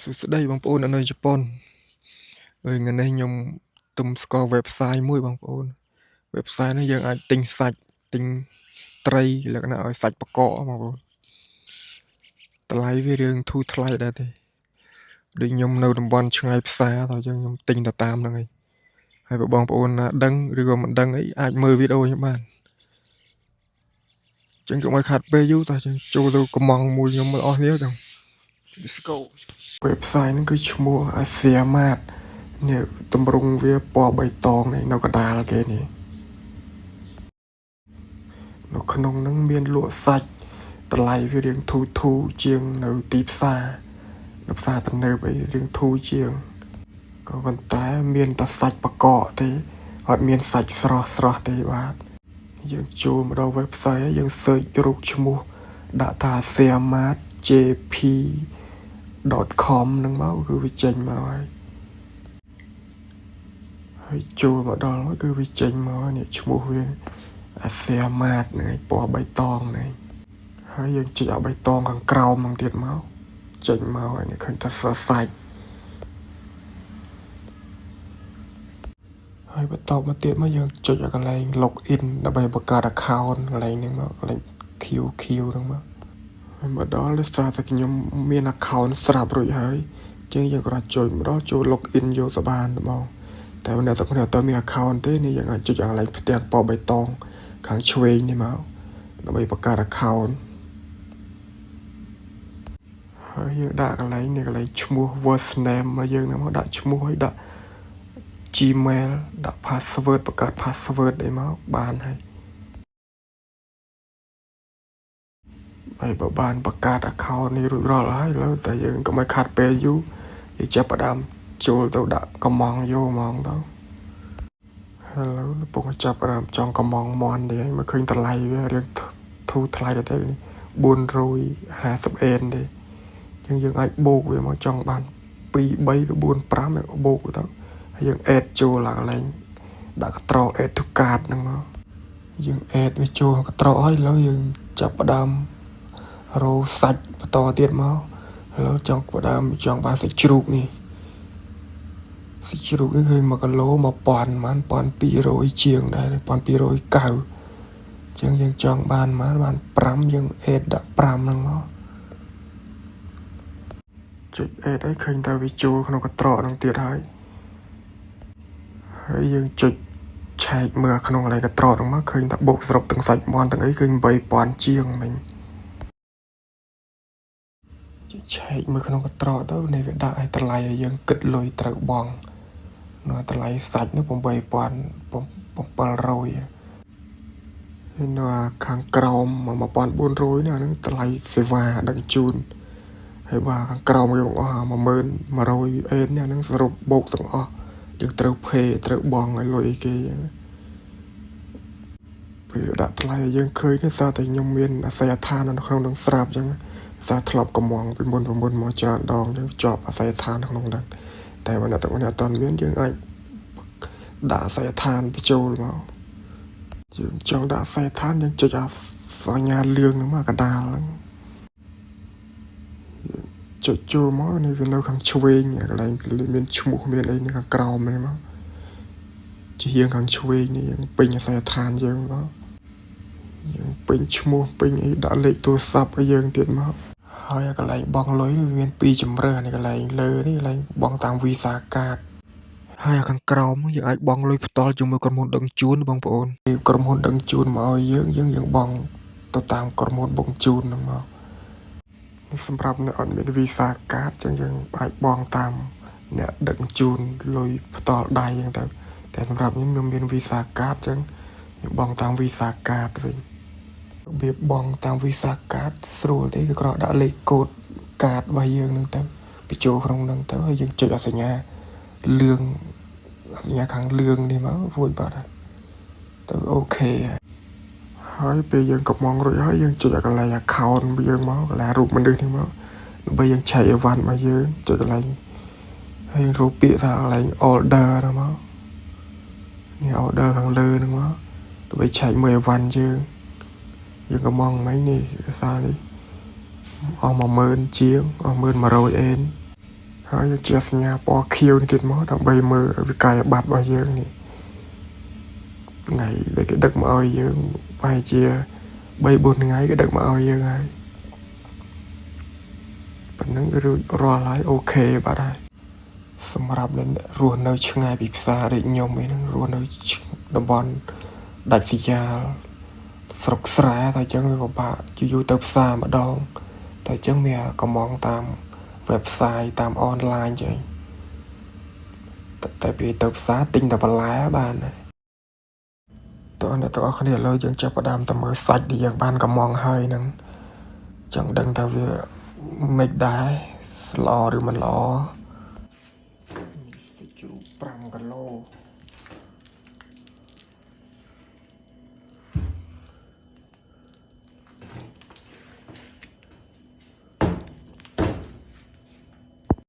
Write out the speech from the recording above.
សួស្តីបងប្អូននៅជប៉ុនអើយថ្ងៃនេះខ្ញុំទំស្គាល់ website មួយបងប្អូន website នេះយើងអាចទិញសាច់ទិញត្រីលក្ខណៈឲ្យសាច់បកកបងប្អូនតម្លៃវារៀងធូរថ្លៃដែរទេដូចខ្ញុំនៅតំបន់ឆ្ងាយផ្សារតើយើងខ្ញុំទិញទៅតាមហ្នឹងឯងហើយបើបងប្អូនណាដឹងឬក៏មិនដឹងអីអាចមើលវីដេអូខ្ញុំបានចឹងកុំឲ្យខាត់ពេលយូរតោះចឹងចូលទៅកំងមួយខ្ញុំមកអស់គ្នាទៅ Let's go. Website ហ្នឹងគឺឈ្មោះ Asia Mart នេះតម្រង់វាពណ៌បៃតងនេះនៅកដាលគេនេះនៅក្នុងហ្នឹងមានលក់សាច់តម្លៃវារៀងធូរធូរជាងនៅទីផ្សារនៅផ្សារទំនើបអីរៀងធូរជាងក៏ប៉ុន្តែមានតែសាច់បកកទេអត់មានសាច់ស្រស់ស្រស់ទេបាទយើងចូលមកដល់ website ហើយយើង search រូបឈ្មោះដាក់ថា Asia Mart JP .com ហ្នឹងមកគឺវាចេញមកហើយហើយចូលមកដល់មកគឺវាចេញមកនេះឈ្មោះវា Asia Mart ហ្នឹងឯងពណ៌បៃតងហ្នឹងឯងហើយយើងចុចអាបៃតងខាងក្រោមហ្នឹងទៀតមកចេញមកហើយនេះឃើញតែសសាច់ហើយបន្តមកទៀតមកយើងចុចឲ្យកន្លែង login ដើម្បីបង្កើត account កន្លែងហ្នឹងមកកន្លែង QQ ហ្នឹងមកហើយមកដល់ដោយសារតែខ្ញុំមាន account ស្រាប់រួចហើយជាងយើងគ្រាន់ចុចម្ដងចូល login យកទៅបានហ្មងតែអ្នកទាំងគ្នាអត់មាន account ទេនេះយើងអាចចុចកន្លែងផ្ទាំងពណ៌បៃតងខាងឆ្វេងនេះមកដើម្បីបង្កើត account ហើយយើងដាក់កន្លែងនេះកន្លែងឈ្មោះ first name មកយើងហ្នឹងមកដាក់ឈ្មោះហើយដាក់ Gmail ដាក់ password បង្កើត password អីមកបានហើយហើយបើបានបង្កើត account នេះរួចរាល់ហើយឥឡូវតែយើងកុំឲ្យខាត់ពេលយូរយើងចាប់ផ្ដើមចូលទៅដាក់កំងយកហ្មងទៅឥឡូវកំពុងចាប់ផ្ដើមចង់កំងមន់នេះហើយមកឃើញតម្លៃវារៀងធូរថ្លៃទៅនេះ450អេនទេអញ្ចឹងយើងអាចបូកវាមកចង់បាន2 3ឬ4 5យើងបូកទៅហើយយើង add ចូលកន្លែងដាក់កត្រក add to cart ហ្នឹងមកយើង add វាចូលកត្រកហើយឥឡូវយើងចាប់ផ្ដើមរោសាច់បន្តទៀតមកឥឡូវចង់ផ្ដើមចង់បានសាច់ជ្រូកនេះសាច់ជ្រូកនេះឃើញ1គីឡូ1000ប៉ុន្មាន1200ជាងដែរ1290អញ្ចឹងយើងចង់បានប៉ុន្មានបាន5យើង add ដាក់5ហ្នឹងមកចុច add ឲ្យឃើញតែវាចូលក្នុងកត្រកហ្នឹងទៀតហើយហើយយើងចុចឆែកមើលក្នុងកន្លែងកត្រកហ្នឹងមកឃើញថាបូកសរុបទាំងសាច់មាន់ទាំងអីឃើញ8000ជាងមិញឆែកមើលក្នុងកត្រកទៅនេះវាដាក់ឲ្យតម្លៃឲ្យយើងគិតលុយត្រូវបង់នៅតម្លៃសាច់នោះ8700ហើយនៅខាងក្រោម1400នេះអាហ្នឹងតម្លៃសេវាដឹកជូនហើយបាទខាងក្រោមគេបងអស់10100អេននេះអាហ្នឹងសរុបបូកទាំងអស់យើងត្រូវ pay ត្រូវបង់ឲ្យលុយគេអញ្ចឹងពេលដាក់ថ្លៃឲ្យយើងឃើញនេះសារតែខ្ញុំមានអាស័យដ្ឋាននៅក្នុងនឹងស្រាប់អញ្ចឹងសារធ្លាប់កំងពីមុនពីមុនមកច្រើនដងអញ្ចឹងជាប់អាស័យដ្ឋានក្នុងហ្នឹងតែបើអ្នកទាំងនេះអត់ទាន់មានយើងអាចដាក់អាស័យដ្ឋានបញ្ចូលមកយើងចង់ដាក់អាស័យដ្ឋានយើងចុចអាសញ្ញាលឿងហ្នឹងមកកដាលហ្នឹងចុចចូលមកនេះវានៅខាងឆ្វេងកន្លែងមានឈ្មោះមានអីនៅខាងក្រោមនេះមកជាហៀងខាងឆ្វេងនេះយើងពេញអាស័យដ្ឋានយើងមកយើងពេញឈ្មោះពេញអីដាក់លេខទូរស័ព្ទឲ្យយើងទៀតមកហើយកន្លែងបង់លុយនេះវាមានពីរជម្រើសនេះកន្លែងលើនេះកន្លែងបង់តាម Visa card ហើយខាងក្រោមយើងអាចបង់លុយផ្ទាល់ជាមួយក្រុមហ៊ុនដឹកជូនបងប្អូនក្រុមហ៊ុនដឹកជូនមកឲ្យយើងយើងយើងបង់ទៅតាមក្រុមហ៊ុនបង់ជូនហ្នឹងមកសម្រាប់អ្នកអត់មាន Visa card ចឹងយើងអាចបង់តាមអ្នកដឹកជូនលុយផ្ទាល់ដៃចឹងទៅតែសម្រាប់ខ្ញុំខ្ញុំមាន Visa card ចឹងខ្ញុំបង់តាម Visa card វិញរបៀបបង់តាម Visa card ស្រួលទេគឺគ្រាន់ដាក់លេខកូដកាតរបស់យើងហ្នឹងទៅបញ្ចូលក្នុងហ្នឹងទៅហើយយើងចុចអសញ្ញាលឿងអសញ្ញាខាងលឿងនេះមករួចបាត់ហើយទៅ OK ហើយហើយពេលយើងកំងរួចហើយយើងចុចឲ្យកន្លែង account យើងមកកន្លែងរូបមនុស្សនេះមកដើម្បីយើងឆែកអីវ៉ាន់របស់យើងចុចកន្លែងហើយរូបពាក្យថាកន្លែង order ហ្នឹងមកនេះ order ខាងលើហ្នឹងមកដើម្បីឆែកមើលអីវ៉ាន់យើងយើងកំងមិញនេះភាសានេះអស់10000ជាងអស់1100អេន ហើយយើងជាសញ្ញាពណ៌ខៀវនេះទៀតមកដើម្បីមើលវិក័យប័ត្ររបស់យើងនេះថ្ងៃដែលគេដឹកមកឲ្យយើងប្រហែលជា3 4ថ្ងៃគេដឹកមកឲ្យយើងហើយប៉ុណ្ណឹងគឺរួចរាល់ហើយ OK បាត់ហើយសម្រាប់អ្នករស់នៅឆ្ងាយពីផ្សារដូចខ្ញុំអីហ្នឹងរស់នៅតំបន់ដាច់ស្រយាលស្រុកស្រែតែអញ្ចឹងវាពិបាកយូរៗទៅផ្សារម្ដងតែអញ្ចឹងវាកំងតាម website តាមអនឡាញចឹងតែតែពេលទៅផ្សារទិញតែបន្លែបានហើយតើអ្នកទាំងអស់គ្នាឥឡូវយើងចាប់ផ្ដើមទៅមើលសាច់ដែលយើងបានកំងហើយហ្នឹងចង់ដឹងថាវាមិនដែរល្អឬមិនល្អ។